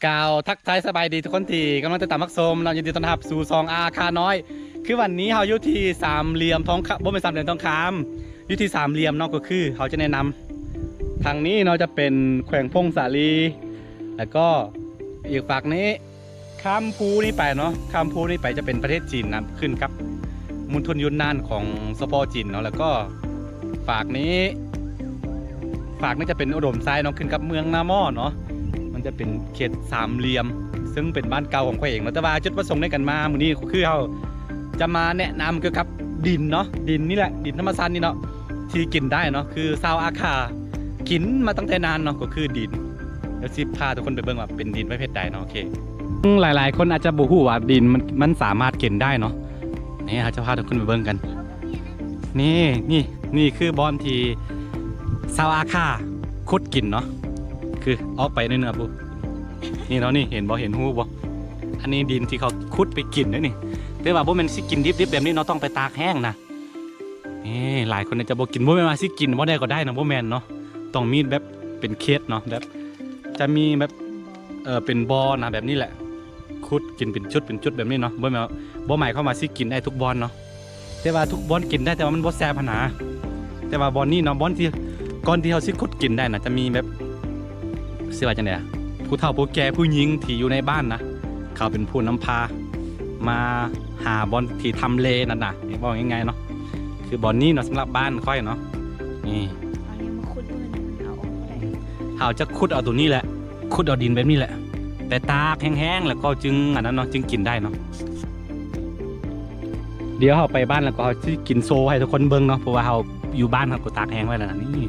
ກ່າວທັກທາຍສະບາຍດີທຸກຄົນທີ່ກຳລັງຕິດຕາມຮັບຊົມເນາະ, ຍິນດີຕ້ອນຮັບສູ່ຊ່ອງອາຄານ້ອຍ. ຄືວັນນີ້ເຮົາຢູ່ທີ່ສາມຫຼ່ຽມທອງຄຳ, ບໍ່ແມ່ນສາມຫຼ່ຽມທອງຄຳ, ຢູ່ທີ່ສາມຫຼ່ຽມເນາະ, ກໍຄືເຮົາຈະແນະນຳທາງນີ້ເນາະ ຈະເປັນແຂວງຜົ້ງສາລີ, ແລ້ວກໍອີກຟາກນີ້ ຂ້າມພູນີ້ໄປເນາະ, ຂ້າມພູນີ້ໄປຈະເປັນປະເທດຈີນນະ, ຂຶ້ນກັບມົນທົນຢຸນນານຂອງສປຈີນເນາະ, ແລ້ວກໍຟາກນີ້ ຟາກນີ້ຈະເປັນອຸດົມໄຊເນາະ, ຂຶ້ນກັບເມືອງນາໝໍ້ເນາະ. ມັນຈະເປັນເຂດສາມຫຼ່ຽມ ເຊິ່ງເປັນບ້ານເກົ່າຂອງຂ້ອຍເອງເນາະ, ແຕ່ວ່າຈຸດປະສົງໃນການມາມື້ນີ້ ຄືເຮົາຈະມາແນະນຳກ່ຽວກັບດິນເນາະ, ດິນນີ້ແຫຼະ, ດິນທຳມະຊາດນີ້ເນາະ ທີ່ກິນໄດ້ເນາະ, ຄືຊາວອາຄາກິນມາຕັ້ງແຕ່ນານເນາະ, ກໍຄືດິນ. ດຽວຊິພາທຸກຄົນໄປເບິ່ງວ່າເປັນດິນປະເພດໃດເນາະ. ໂອເຄ ຫຼາຍໆຄົນອາດຈະບໍ່ຮູ້ວ່າດິນມັນ ມັນສາມາດກິນໄດ້ເນາະ. ນີ້ ເຮົາຈະພາທຸກຄົນໄປເບິ່ງກັນ. ນີ້ ນີ້ ນີ້ຄືບ່ອນທີ່ຊາວອາຄາຂຸດກິນເນາະ, ຄືອອກໄປເໜືອໆພຸ້ນ. ນີ້ເນາະ, ນີ້ເຫັນບໍ່? ເຫັນຮູບໍ່? ອັນນີ້ດິນທີ່ເຂົາຂຸດໄປກິນເດ້ນີ້, ແຕ່ວ່າບໍ່ແມ່ນຊິກິນດິບໆແບບນີ້ເນາະ, ຕ້ອງໄປຕາກແຫ້ງນະ. ນີ້ ຫຼາຍຄົນອາດຈະບໍ່ກິນ, ບໍ່ແມ່ນວ່າຊິກິນບໍ່ໄດ້ກໍໄດ້ນະ, ບໍ່ແມ່ນເນາະ, ຕ້ອງມີແບບເປັນເຂດເນາະ, ແບບຈະມີແບບ ເອີ ເປັນບໍ່ນະ, ແບບນີ້ແຫຼະ, ຂຸດກິນເປັນຈຸດເປັນຈຸດແບບນີ້ເນາະ. ບໍ່ແມ່ນວ່າ ບໍ່ໝາຍຄວາມວ່າຊິກິນໄດ້ທຸກບ່ອນເນາະ, ແຕ່ວ່າທຸກບ່ອນກິນໄດ້ ແຕ່ວ່າມັນບໍ່ແຊບຫັ້ນນະ. ແຕ່ວ່າບ່ອນນີ້ເນາະ, ບ່ອນທີ່ ກ່ອນທີ່ເຮົາຊິຂຸດກິນໄດ້ນະ ຈະມີແບບ ຊິວ່າຈັ່ງໃດອະ, ຜູ້ເຖົ້າຜູ້ແກ່ຜູ້ຍິງທີ່ຢູ່ໃນບ້ານນະ ເຂົາເປັນຜູ້ນຳພາມາຫາບ່ອນທີ່ທຳເລນັ້ນນະ, ເວົ້າງ່າຍໆເນາະ, ຄືບ່ອນນີ້ເນາະ, ສຳລັບບ້ານຂ້ອຍເນາະ. ນີ້ ເຮົາຍັງມາຂຸດເບິ່ງ ເຮົາອອກບໍ່ໄດ້. ເຮົາຈະຂຸດເອົາໂຕນີ້ແຫຼະ, ຂຸດເອົາດິນແບບນີ້ແຫຼະ ໄປຕາກແຫ້ງໆ ແລ້ວກໍຈຶ່ງອັນນັ້ນເນາະ, ຈຶ່ງກິນໄດ້ເນາະ. ດຽວເຮົາໄປບ້ານແລ້ວກໍເຮົາຊິກິນໂຊໃຫ້ທຸກຄົນເບິ່ງເນາະ, ເພາະວ່າເຮົາຢູ່ບ້ານເຮົາກໍຕາກແຫ້ງໄວ້ແລ້ວນະ. ນີ້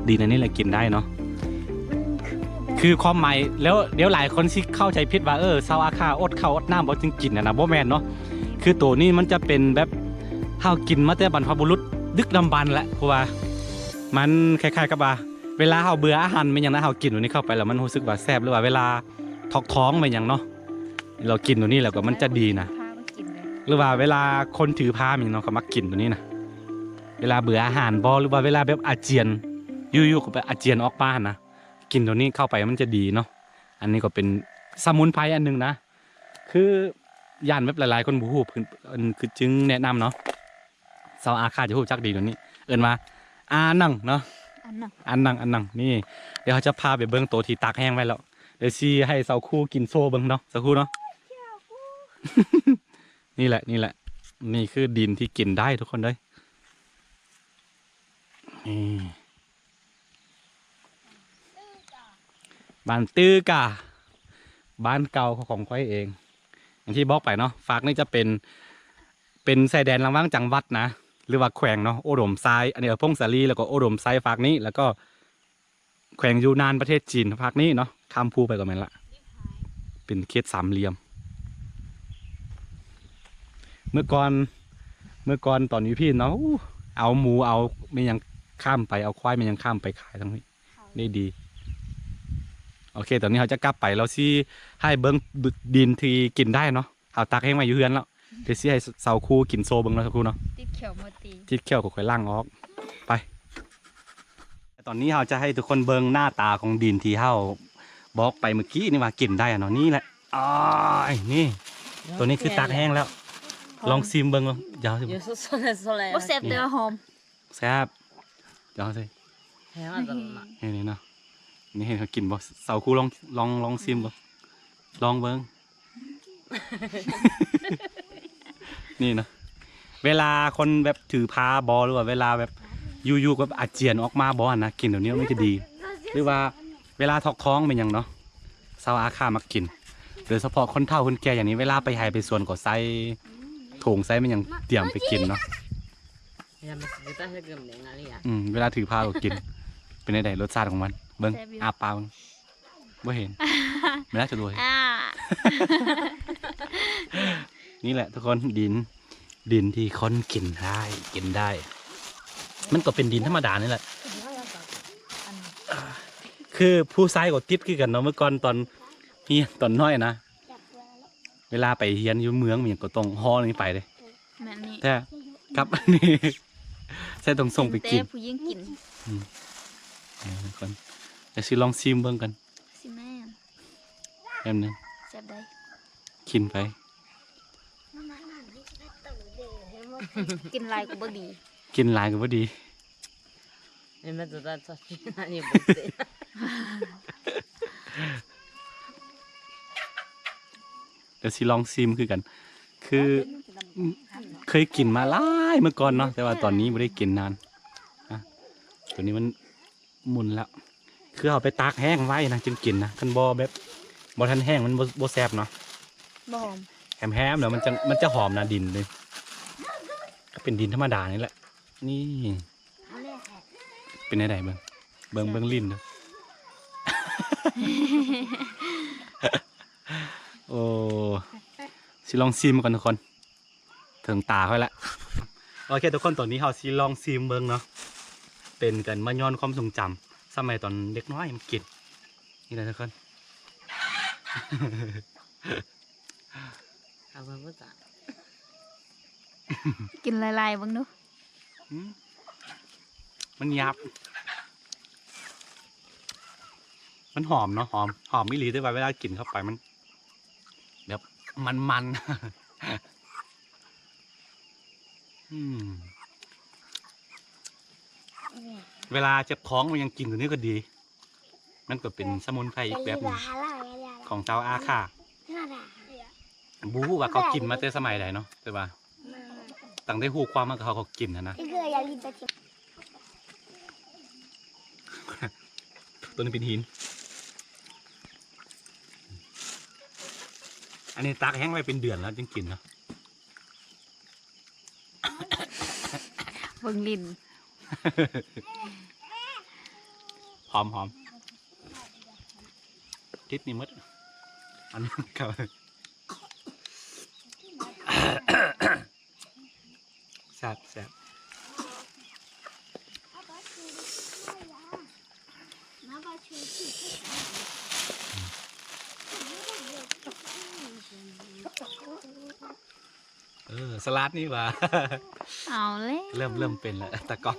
ດິນອັນນີ້ແຫຼະກິນໄດ້ເນາະ, ຄືຄວາມໝາຍແລ້ວ. ດຽວຫຼາຍຄົນຊິເຂົ້າໃຈຜິດວ່າ ເອີ ຊາວອາຄາອົດເຂົ້າອົດນ້ຳບໍ່ຈຶ່ງກິນຫັ້ນນະ, ບໍ່ແມ່ນເນາະ. ຄືໂຕນີ້ມັນຈະເປັນແບບເຮົາກິນມາແຕ່ບັນພະບຸລຸດດຶກດຳບັນແຫຼະ, ເພາະວ່າມັນຄ້າຍໆກັບວ່າ ເວລາເຮົາເບື່ອອາຫານແມ່ນຫຍັງນະ, ເຮົາກິນໂຕນີ້ເຂົ້າໄປແລ້ວມັນຮູ້ສຶກວ່າແຊບ, ຫຼືວ່າເວລາຖອກທ້ອງແມ່ນຫຍັງເນາະ, ເຮົາກິນໂຕນີ້ແລ້ວກໍມັນຈະດີນະ. ຫຼືວ່າເວລາຄົນຖືພາແມ່ນຫຍັງເນາະ ກໍມັກກິນໂຕນີ້ນະ, ເວລາເບື່ອອາຫານບໍ ຫຼືວ່າເວລາແບບອາຈຽນ ຢູ່ໆກໍໄປອາຈຽນອອກມາຫັ້ນນະ, ກິນໂຕນີ້ເຂົ້າໄປມັນຈະດີເນາະ. ອັນນີ້ກໍເປັນສະໝຸນໄພອັນໜຶ່ງນະ, ຄືຢ້ານແບບຫຼາຍໆຄົນບໍ່ຮູ້ ເພິ່ນ ອັນ ຄືຈຶ່ງແນະນຳເນາະ. ຊາວອາຄາຈະຮູ້ຈັກດີໂຕນີ້ ເອີ້ນວ່າອານັງເນາະ, ອານັງ ອານັງ ອານັງ. ນີ້ ດຽວເຮົາຈະພາໄປເບິ່ງໂຕທີ່ຕາກແຫ້ງໄວ້ແລ້ວ, ດຽວຊິໃຫ້ສາວຄູກິນໂຊເບິ່ງເນາະ ສາວຄູເນາະ. ນີ້ແຫຼະ ນີ້ແຫຼະ ນີ້ຄືດິນທີ່ກິນໄດ້ທຸກຄົນເອີຍ. ນີ້ ບ້ານຕື້ກາ ບ້ານເກົ່າຂອງຂ້ອຍເອງ. ຢ່າງທີ່ບອກໄປເນາະ, ຟາກນີ້ຈະເປັນ ເປັນຊາຍແດນລະຫວ່າງຈັງຫວັດນະ ຫຼືວ່າແຂວງເນາະ, ອຸດົມໄຊ ອັນນີ້ ເອີ ຜົ້ງສາລີ ແລ້ວກໍອຸດົມໄຊຟາກນີ້, ແລ້ວກໍແຂວງຢູນານ ປະເທດຈີນ ຟາກນີ້ເນາະ, ຂ້າມພູໄປກໍແມ່ນລະ. ເປັນເຂດສາມຫຼ່ຽມ. ເມື່ອກ່ອນ ເມື່ອກ່ອນຕອນຢູ່ພີ້ເນາະ, ເອົາໝູ ເອົາແມ່ນຫຍັງຂ້າມໄປ, ເອົາຄວາຍແມ່ນຫຍັງຂ້າມໄປຂາຍທາງນີ້ໄດ້ດີ. ໂອເຄ ຕອນນີ້ເຮົາຈະກັບໄປ, ລາວຊິໃຫ້ເບິ່ງດິນທີ່ກິນໄດ້ເນາະ, ເຮົາຕັກແຫ້ງໄວ້ຢູ່ເຮືອນແລ້ວ, ດຽວຊິໃຫ້ສາວຄູກິນໂຊເບິ່ງເນາະ ສາວຄູເນາະ. ຕິດແຂ້ວໝົດຕິ ຕິດແຂ້ວກໍຄ່ອຍລ້າງອອກ. ໄປ. ຕອນນີ້ເຮົາຈະໃຫ້ທຸກຄົນເບິ່ງໜ້າຕາຂອງດິນທີ່ເຮົາບອກໄປເມື່ອກີ້ນີ້ວ່າກິນໄດ້ອະເນາະ. ນີ້ແຫຼະ ອ້າຍ ນີ້ ໂຕນີ້ຄືຕັກແຫ້ງແລ້ວ. ລອງຊີມເບິ່ງເນາະ. ດຽວ ບໍ່ແຊບແຕ່ວ່າຫອມ. ແຊບ. ດຽວເຮົາຊິ ແຮງອັນຕະລາດ ນີ້ເນາະ. ນີ້ເຫັນເຂົາກິນບໍ່? ສາວຄູລອງ ລອງ ລອງຊີມເບິ່ງ. ລອງເບິ່ງ. ນີ້ເນາະ, ເວລາຄົນແບບຖືພາບໍ ຫຼືວ່າເວລາແບບຢູ່ໆກໍອາຈຽນອອກມາບໍຫັ້ນນະ, ກິນໂຕນີ້ມັນຈະດີ. ຫຼືວ່າເວລາຖອກທ້ອງແມ່ນຫຍັງເນາະ, ຊາວອາຄາມັກກິນ. ໂດຍສະເພາະຄົນເຖົ້າຄົນແກ່ຢ່າງນີ້ ເວລາໄປໄຮ່ໄປສວນກໍໃສ່ຖົງໃສ່ແມ່ນຫຍັງຕຽມໄປກິນເນາະ. ອືມ ເວລາຖືພາກໍກິນ. ເປັນແນວໃດລົດຊາດຂອງມັນ? ເບິ່ງ ແຊບຢູ່ ອ້າປາກເບິ່ງ. ບໍ່ເຫັນ. ແມ່ນລະຈະລວຍ. ອ່າ ນີ້ແຫຼະທຸກຄົນ ດິນ ດິນທີ່ຄົນກິນໄດ້ ກິນໄດ້. ມັນກໍເປັນດິນທຳມະດານີ້ແຫຼະ. ຄືຜູ້ຊາຍກໍຕິດຄືກັນເນາະ. ເມື່ອກ່ອນຕອນຮຽນຕອນນ້ອຍນະ ເວລາໄປຮຽນຢູ່ເມືອງຫຍັງກໍຕ້ອງຫໍ່ນີ້ໄປເດ້. ແມ່ນນີ້ ແທ້ ກັບອັນນີ້ ໃສ່ຖົງສົ່ງໄປກິນ ແຕ່ຜູ້ຍິງກິນ. ອືມ ເອີ ທຸກຄົນ ດຽວຊິລອງຊີມເບິ່ງກັນ. ຊິແມ່ນ ແປັບໜຶ່ງ ແຊບໄດ໋ ກິນໄປ ກິນຫຼາຍກໍບໍ່ດີ ກິນຫຼາຍກໍບໍ່ດີ ເຫັນມັນຈະຕັດຊອດ ອັນນີ້ບໍ່ເປັນ ດຽວຊິລອງຊີມຄືກັນ ຄືເຄີຍກິນມາຫຼາຍເມື່ອກ່ອນເນາະ ແຕ່ວ່າຕອນນີ້ບໍ່ໄດ້ກິນນານ ອະ ຕົວນີ້ມັນໝຸ່ນແລ້ວ ຄືເຮົາໄປຕາກແຫ້ງໄວ້ນະ ຈຶ່ງກິນນະ ຄັນບໍ່ແບບ ບໍ່ທັນແຫ້ງມັນບໍ່ ບໍ່ແຊບເນາະ ບໍ່ຫອມ ແຫ້ງໆ ແລ້ວມັນຈະ ມັນຈະຫອມນະ ດິນນີ້ ກໍເປັນດິນທຳມະດານີ້ແຫຼະ ນີ້ ເປັນແນວໃດເບິ່ງ ເບິ່ງ ເບິ່ງ ເບິ່ງ ເບິ່ງ ຫຼິ້ນເດີ້ ໂອ້ ຊິລອງຊີມກ່ອນທຸກຄົນ ເຖິງຕາຂ້ອຍລະ ໂອເຄທຸກຄົນ ຕອນນີ້ເຮົາຊິລອງຊີມເບິ່ງເນາະ ເປັນການມາຍ້ອນຄວາມຊົງຈຳ ສະໄໝຕອນເດັກນ້ອຍມາກິນ ນີ້ແຫຼະທຸກຄົນ ເອົາມາບໍ່ຈະ ກິນຫຼາຍໆເບິ່ງດູ ອືມ ມັນຫຍາບ ມັນຫອມເນາະ ຫອມ ຫອມອີ່ຫຼີ ແຕ່ວ່າເວລາກິນເຂົ້າໄປມັນແບບມັນໆ ອືມ ເວລາເຈັບທ້ອງມັນຍັງກິນຕົວນີ້ກໍດີ ມັນກໍເປັນສະໝຸນໄພອີກແບບໜຶ່ງ ຂອງຊາວອາຂ້າ ບໍ່ຮູ້ວ່າເຂົາກິນມາແຕ່ສະໄໝໃດເນາະ ແຕ່ວ່າຕັ້ງແຕ່ຮູ້ຄວາມມາເຂົາກໍກິນຫັ້ນນະ ຕົວນີ້ເປັນຫີນ ອັນນີ້ຕາກແຫ້ງໄວ້ເປັນເດືອນແລ້ວຈຶ່ງກິນເນາະ ເບິ່ງຫຼິ້ນ ຫອມໆ ຕິດນີ້ໝົດ ອັນນັ້ນກໍ ແຊບໆ ເອີ ສະຫຼັດນີ້ຫວ່າ ເອົາແລ້ວ ເລີ່ມ ເລີ່ມເປັນແລ້ວ ຕາກ້ອງ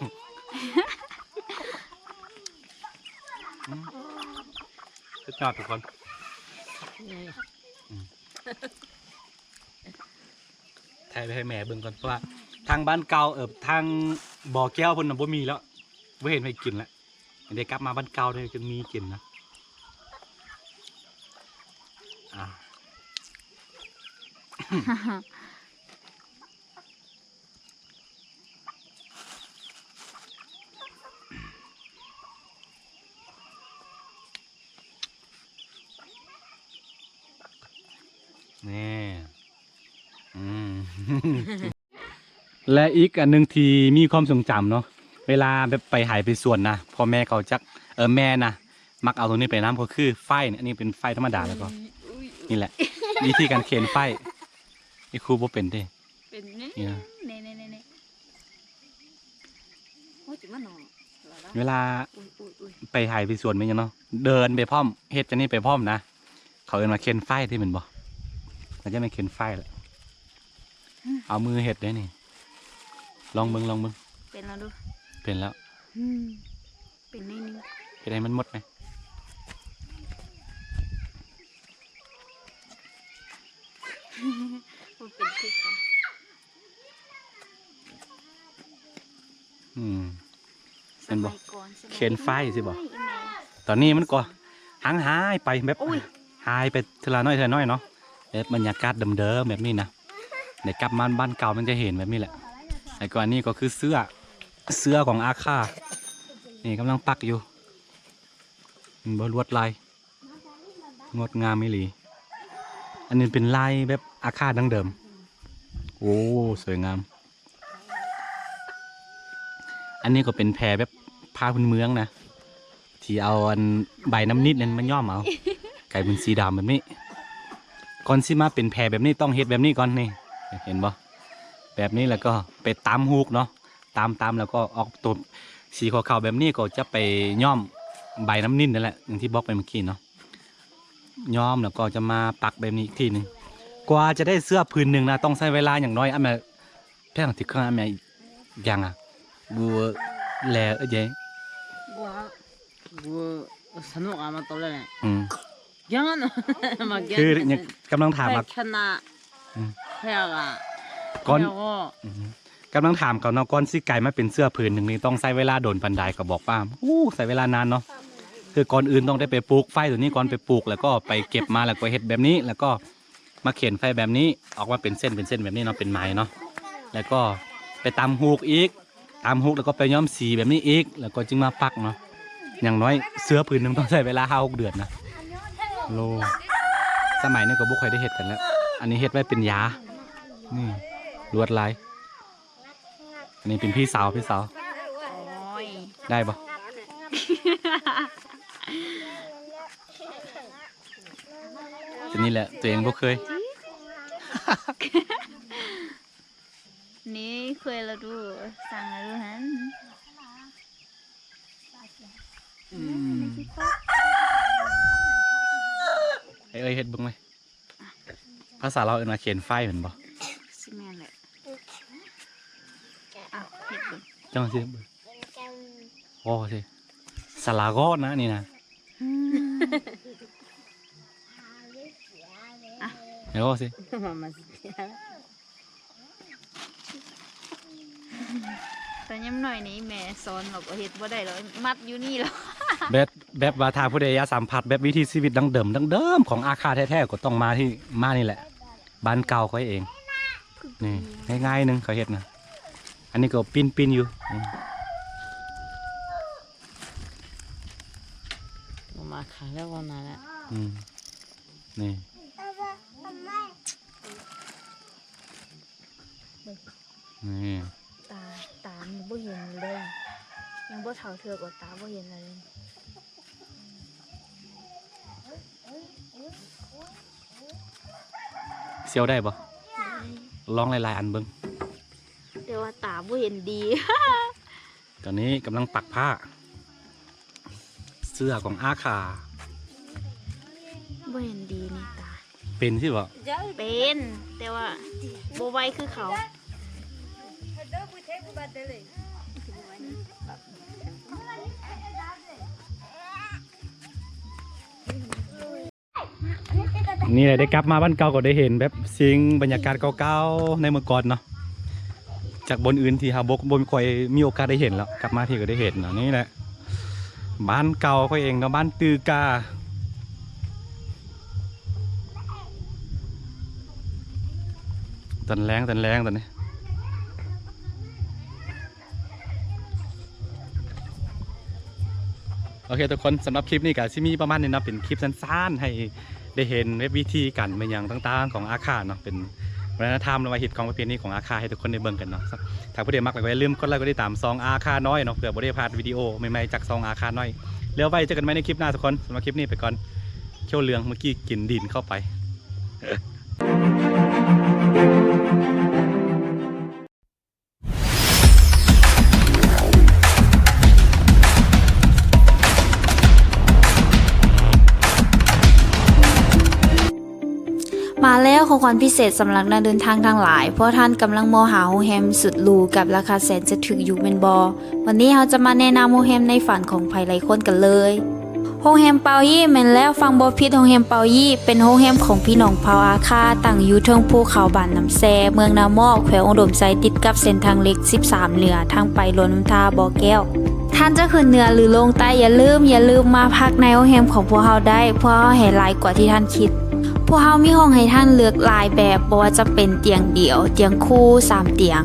ອືມ ສຸດຍອດທຸກຄົນ ອືມ ຖ່າຍໄປໃຫ້ແມ່ເບິ່ງກ່ອນ ເພາະວ່າທາງບ້ານເກົ່າ ເອີ ທາງບໍ່ແກ້ວເພິ່ນນະບໍ່ມີແລ້ວ ບໍ່ເຫັນໃຜກິນແລ້ວ ໄດ້ກັບມາບ້ານເກົ່າເດ້ ຈຶ່ງມີກິນນະ ອາ ນີ້ ອືມ ແລະ ອີກອັນໜຶ່ງທີ່ມີຄວາມຊົງຈຳເນາະ ເວລາແບບໄປໄຮ່ໄປສວນນະ ພໍ່ແມ່ເຂົາຈັກ ເອີ ແມ່ນະ ມັກເອົາໂຕນີ້ໄປນຳ ກໍຄືໄຟນີ້ ອັນນີ້ເປັນໄຟທຳມະດາ ແລ້ວກໍ ນີ້ແຫຼະ ວິທີການເຂັນໄຟ ອີ່ຄູບໍ່ເປັນເດ້ ເປັນນີ້ ນີ້ນະ ນີ້ໆໆ ໂອ້ຍ ຈິມາໜໍ່ ເວລາ ອຸ້ຍໆໆ ໄປໄຮ່ໄປສວນແມ່ນຫຍັງເນາະ ເດີນໄປພ້ອມ ເຮັດຈັ່ງນີ້ໄປພ້ອມນະ ເຂົາເອີ້ນວ່າເຂັນໄຟຕິແມ່ນບໍ່? ໜ້າຈະແມ່ນເຂັນໄຟແຫຼະ ອືມ ເອົາມືເຮັດເດ້ນີ້ ລອງເບິ່ງ ລອງເບິ່ງ ເປັນແລ້ວດູ ເປັນແລ້ວ ອືມ ເປັນໜ້ອຍໜຶ່ງ ເຮັດໃຫ້ມັນໝົດແດ່ ບໍ່ເປັນຄືກັນ ອືມ ແມ່ນບໍ່? ສະໄໝກ່ອນ ສະໄໝ ເຂັນໄຟຊິບໍ່? ໂອ້ຍ ອີແມ່ ຕອນນີ້ມັນກໍຫ່າງຫາຍໄປແບບ ໂອ້ຍ ຫາຍໄປເທື່ອລະໜ້ອຍເທື່ອລະໜ້ອຍເນາະ ແບບບັນຍາກາດເດີມໆແບບນີ້ນະ ໄດ້ກັບມາບ້ານເກົ່າມັນຈະເຫັນແບບນີ້ແຫຼະ ແລ້ວກໍອັນນີ້ກໍຄືເສື້ອ ເສື້ອຂອງອາຂ້າ ນີ້ກຳລັງປັກຢູ່ ເຫັນບໍ່? ລວດລາຍ ງົດງາມອີ່ຫຼີ ອັນນີ້ເປັນລາຍແບບອາຄາດດັ້ງເດີມ ໂອ້ ສວຍງາມ ອັນນີ້ກໍເປັນແພແບບຜ້າພື້ນເມືອງນະ ທີ່ເອົາອັນໃບນ້ຳນິດນັ້ນມາຍ້ອມເອົາ ກາຍເປັນສີດຳແບບນີ້ ກ່ອນຊິມາເປັນແພແບບນີ້ຕ້ອງເຮັດແບບນີ້ກ່ອນ ນີ້ ເຫັນບໍ່? ແບບນີ້ແລ້ວກໍໄປຕຳຮູກເນາະ ຕຳ ຕຳແລ້ວກໍອອກໂຕສີຂາວໆແບບນີ້ກໍຈະໄປຍ້ອມໃບນ້ຳນິດນັ້ນແຫຼະ ຢ່າງທີ່ບອກໄປເມື່ອກີ້ເນາະ ຍ້ອມແລ້ວກໍຈະມາປັກແບບນີ້ອີກທີໜຶ່ງ ກວ່າຈະໄດ້ເສື້ອຜືນໜຶ່ງນະ ຕ້ອງໃຊ້ເວລາຢ່າງໜ້ອຍ ອາ ແມ່ ແພງທີ່ເຄື່ອງ ອາ ແມ່ ຢ່າງ ອະ ບູແລ ເອີ ເຈ ບູ ບູ ສະໜຸກ ອະ ມາໂຕແລ້ວ ອືມ ຍານ ໝາກຍານ ຄືຍັງກຳລັງຖາມວ່າ ແພກຊະນະ ອືມ ແພກອະ ກ່ອນ ແພກກໍ ອືມ ກຳລັງຖາມເຂົາເນາະ ກ່ອນຊິກາຍມາເປັນເສື້ອຜືນໜຶ່ງນີ້ ຕ້ອງໃຊ້ເວລາດົນປານໃດ? ເຂົາບອກວ່າ ໂອ້ ໃຊ້ເວລານານເນາະ ຄືກ່ອນອື່ນຕ້ອງໄດ້ໄປປູກໄຟໂຕນີ້ກ່ອນ ໄປປູກ ແລ້ວກໍໄປເກັບມາ ແລ້ວກໍເຮັດແບບນີ້ ແລ້ວກໍມາເຂັນໄຟແບບນີ້ ອອກມາເປັນເສັ້ນ ເປັນເສັ້ນແບບນີ້ເນາະ ເປັນໄມ້ເນາະ ແລ້ວກໍໄປຕຳຫູກອີກ ຕຳຫູກ ແລ້ວກໍໄປຍ້ອມສີແບບນີ້ອີກ ແລ້ວກໍຈຶ່ງມາປັກເນາະ. ຢ່າງໜ້ອຍເສື້ອຜືນໜຶ່ງຕ້ອງໃຊ້ເວລາຫ້າຫົກເດືອນນະ. ໂລ ສະໄໝນີ້ກໍບໍ່ຄ່ອຍໄດ້ເຮັດກັນແລ້ວ. ອັນນີ້ເຮັດໄວ້ເປັນຢາ. ນີ້ ລວດລາຍ. ອັນນີ້ເປັນພີ່ສາວ ພີ່ສາວ. ໂອ້ຍ ໄດ້ບໍ່? ຕົວນີ້ແຫຼະ ຕົວເອງບໍ່ເຄີຍ. ນີ້ເຄີຍລະດູ ສັ່ງລະດູຫັ້ນ. ອືມ ໃຫ້ເອື້ອຍເຮັດເບິ່ງໄວ. ພາສາລາວເອີ້ນວ່າເຂັນໄຟແມ່ນບໍ່? ຊິແມ່ນແຫຼະ. ເອົາເຮັດເບິ່ງ. ຈັ່ງຊິເບິ່ງ. ໂອ້ຊິ ສາລາກໍນະນີ້ນະ. ອືມ ອ່ະ ເອົາຊິ. ຕອນຍາມນ້ອຍນີ້ແມ່ສອນວ່າບໍ່ເຮັດບໍ່ໄດ້ດອກ ມັດຢູ່ນີ້ແຫຼະ. ແບບ ແບບວ່າຖ້າຜູ້ໃດຢາກສຳຜັດແບບວິຖີຊີວິດດັ້ງເດີມ ດັ້ງເດີມຂອງອາຄາແທ້ໆ ກໍຕ້ອງມາທີ່ ມານີ້ແຫຼະ ບ້ານເກົ່າຂ້ອຍເອງ. ນີ້ງ່າຍໆໜຶ່ງເຂົາເຮັດນະ. ອັນນີ້ກໍປິ່ນໆຢູ່. ອືມ ບໍ່ມາຂາຍແລ້ວບໍ່ນານແຫຼະ. ອືມ ນີ້ ນີ້ ຕາ ຕາມັນບໍ່ເຫັນເລີຍ ຍັງບໍ່ເຖົ້າເທື່ອກໍຕາບໍ່ເຫັນເລີຍ. ສ່ຽວໄດ້ບໍ່? ໄດ້ ລອງຫຼາຍໆອັນເບິ່ງ. ແຕ່ວ່າຕາບໍ່ເຫັນດີ. ຕອນນີ້ກຳລັງປັກຜ້າ ເສື້ອຂອງອາຄາ. ບໍ່ເຫັນດີນີ້ຕາ. ເປັນຊິບໍ່? ເປັນ ແຕ່ວ່າບໍ່ໄວຄືເຂົາ. ນີ້ແຫຼະ ໄດ້ກັບມາບ້ານເກົ່າກໍໄດ້ເຫັນແບບສິ່ງບັນຍາກາດເກົ່າໆໃນເມື່ອກ່ອນເນາະ ຈາກບ່ອນອື່ນທີ່ເຮົາບໍ່ ບໍ່ຄ່ອຍມີໂອກາດໄດ້ເຫັນແລ້ວ ກັບມາພີ້ກໍໄດ້ເຫັນເນາະ. ນີ້ແຫຼະ ບ້ານເກົ່າຂ້ອຍເອງເນາະ ບ້ານຕື້ກາ. ຕອນແລງ ຕອນແລງຕອນນີ້. ໂອເຄທຸກຄົນ ສຳລັບຄລິບນີ້ກໍຊິມີປະມານນີ້ເນາະ ເປັນຄລິບສັ້ນໆ ໃຫ້ໄດ້ເຫັນແບບວິທີການແມ່ນຫຍັງຕ່າງໆຂອງອາຄາເນາະ ເປັນວັດທະນະທຳ ຫຼືວ່າຮີດຄອງປະເພນີຂອງອາຄາ ໃຫ້ທຸກຄົນໄດ້ເບິ່ງກັນເນາະ. ຖ້າຜູ້ໃດມັກ ແລ້ວກໍຢ່າລືມກົດໄລກ໌ ກົດຕິດຕາມຊ່ອງອາຄານ້ອຍເນາະ ເພື່ອບໍ່ໄດ້ພາດວິດີໂອໃໝ່ໆຈາກຊ່ອງອາຄານ້ອຍ. ແລ້ວໄວ້ເຈີກັນໃໝ່ໃນຄລິບໜ້າທຸກຄົນ. ສຳລັບຄລິບນີ້ໄປກ່ອນ. ຂຽວເຫຼືອງ ເມື່ອກີ້ກິນດິນເຂົ້າໄປ. ມາແລ້ວ ຂອງຂວັນພິເສດສຳລັບນັກເດີນທາງທັງຫຼາຍ. ພວກທ່ານກຳລັງມອງຫາໂຮງແຮມສຸດຫຼູກັບລາຄາແສນຈະຖືກຢູ່ແມ່ນບໍ່? ວັນນີ້ເຮົາຈະມາແນະນຳໂຮງແຮມໃນຝັນຂອງໃຜຫຼາຍຄົນກັນເລີຍ. ໂຮງແຮມເປົາຢີ້ ແມ່ນແລ້ວ ຟັງບໍ່ຜິດ ໂຮງແຮມເປົາຢີ້ ເປັນໂຮງແຮມຂອງພີ່ນ້ອງເຜົ່າອາຄາ ຕັ້ງຢູ່ເທິງພູເຂົາບ້ານນ້ຳແຊ ເມືອງນາໝໍ້ ແຂວງອຸດົມໄຊ ຕິດກັບເສັ້ນທາງເຫຼັກສິບສາມເໜືອ ທາງໄປຫຼວງນ້ຳທາ ບໍ່ແກ້ວ. ທ່ານຈະຂຶ້ນເໜືອ ຫຼື ລົງໃຕ້ ຢ່າລືມ ຢ່າລືມມາພັກໃນໂຮງແຮມຂອງພວກເຮົາໄດ້ ພວກເຮົາໃຫ້ຫຼາຍກວ່າທີ່ທ່ານຄິດ. ພວກເຮົາມີຫ້ອງໃຫ້ທ່ານເລືອກຫຼາຍແບບ ບໍ່ວ່າຈະເປັນຕຽງດຽວ, ຕຽງຄູ່, ສາມຕຽງ.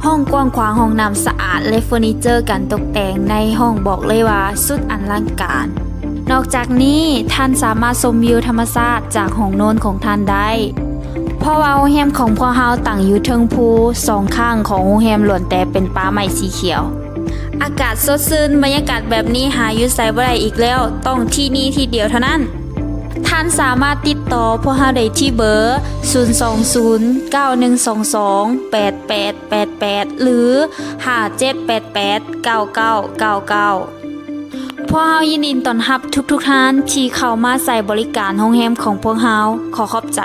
ຫ້ອງກວ້າງຂວາງ, ຫ້ອງນ້ຳສະອາດ ແລະ ເຟີນີເຈີການຕົກແຕ່ງໃນຫ້ອງບອກເລີຍວ່າສຸດອະລັງການ. ນອກຈາກນີ້, ທ່ານສາມາດຊົມວິວທຳມະຊາດຈາກຫ້ອງນອນຂອງທ່ານໄດ້, ເພາະວ່າໂຮງແຮມຂອງພວກເຮົາຕັ້ງຢູ່ເທິງພູ, ສອງຂ້າງຂອງໂຮງແຮມລ້ວນແຕ່ເປັນປ່າໄມ້ສີຂຽວ. ອາກາດສົດຊື່ນ, ບັນຍາກາດແບບນີ້ຫາຢູ່ໃສບໍ່ໄດ້ອີກແລ້ວ, ຕ້ອງທີ່ນີ້ທີ່ດຽວເທົ່ານັ້ນ. ທ່ານສາມາດຕິດຕໍ່ພວກເຮົາໄດ້ທີ່ເບີ ສູນສອງສູນ ເກົ້າໜຶ່ງສອງສອງ ແປດແປດແປດແປດ ຫຼື ຫ້າເຈັດແປດແປດ ເກົ້າເກົ້າເກົ້າເກົ້າ. ພວກເຮົາຍິນດີຕ້ອນຮັບທຸກໆທ່ານທີ່ເຂົ້າມາໃຊ້ບໍລິການໂຮງແຮມຂອງພວກເຮົາ. ຂໍຂອບໃຈ.